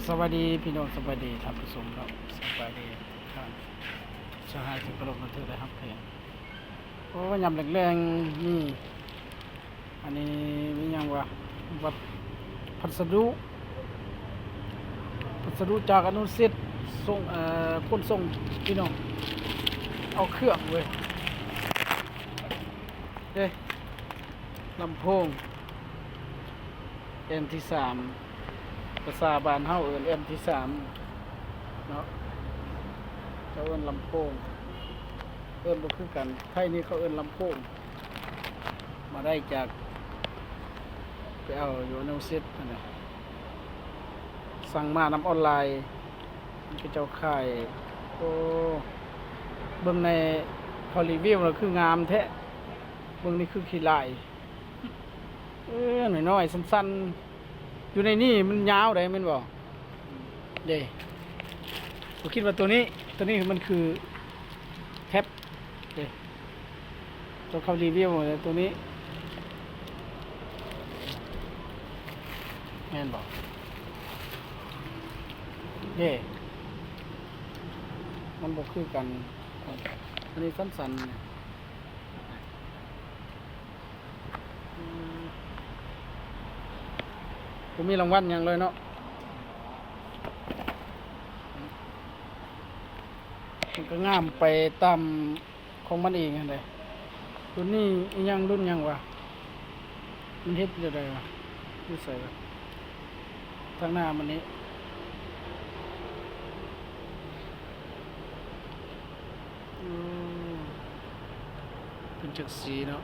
ສະບາຍດີພີ່ນ້ອງ ສະບາຍດີທ່ານຜູ້ຊົມເນາະ ສະບາຍດີທ່ານສະຫາຍທີ່ເຄົາລົບນັບຖືໄດ້ຮັກແພງ. ໂອ້ ຍາມແລງໆ ນີ້ ອັນນີ້ມີຫຍັງວະ ວັດ ພັດສະດຸ ພັດສະດຸຈາກອະນຸສິດ ສົ່ງ ເອີ ຂົນສົ່ງ ພີ່ນ້ອງ ເອົາເຄື່ອງເວີຍ ເດ້ ລຳໂພງ ແອມທີສາມ ພາສາບ້ານເຮົາເອີ້ນແອມທີສາມເນາະ ເຂົາເອີ້ນລຳໂພງ ເອີ້ນບໍ່ຄືກັນ ໄທນີ້ເຂົາເອີ້ນລຳໂພງ ມາໄດ້ຈາກ ໄປເອົາຢູ່ອະນຸສິດຫັ້ນນະ ສັ່ງມານຳອອນລາຍ ເຂົາເຈົ້າຂາຍ ໂອ້ ເບິ່ງໃນເຂົາຣີວິວແລ້ວຄືງາມແທ້ ເບິ່ງນີ້ຄືຂີ້ຫຼ້າຍ ເອີ ນ້ອຍໆ ສັ້ນໆ ຢູ່ໃນນີ້ມັນຍາວໃດແມ່ນບໍ່? ເດ້ ຂ້ອຍຄິດວ່າໂຕນີ້ ໂຕນີ້ມັນຄືແທັບເດ້ ໂຕເຂົາຣີວິວໂຕນີ້ ແມ່ນບໍ່? ເດ້ ມັນບໍ່ຄືກັນ ອັນນີ້ສັ້ນໆ ອືມ ບໍ່ມີລາງວັນຫຍັງເລີຍເນາະ ມັນກໍງາມໄປຕາມຂອງມັນເອງຫັ້ນແຫຼະ. ລຸ້ນນີ້ອີ່ຫຍັງ ລຸ້ນຫຍັງວະ? ມັນເຮັດແນວໃດວະ? ຢູ່ໃສວະ? ທາງໜ້າມັນນີ້ ອືມ ເປັນຈັກສີເນາະ.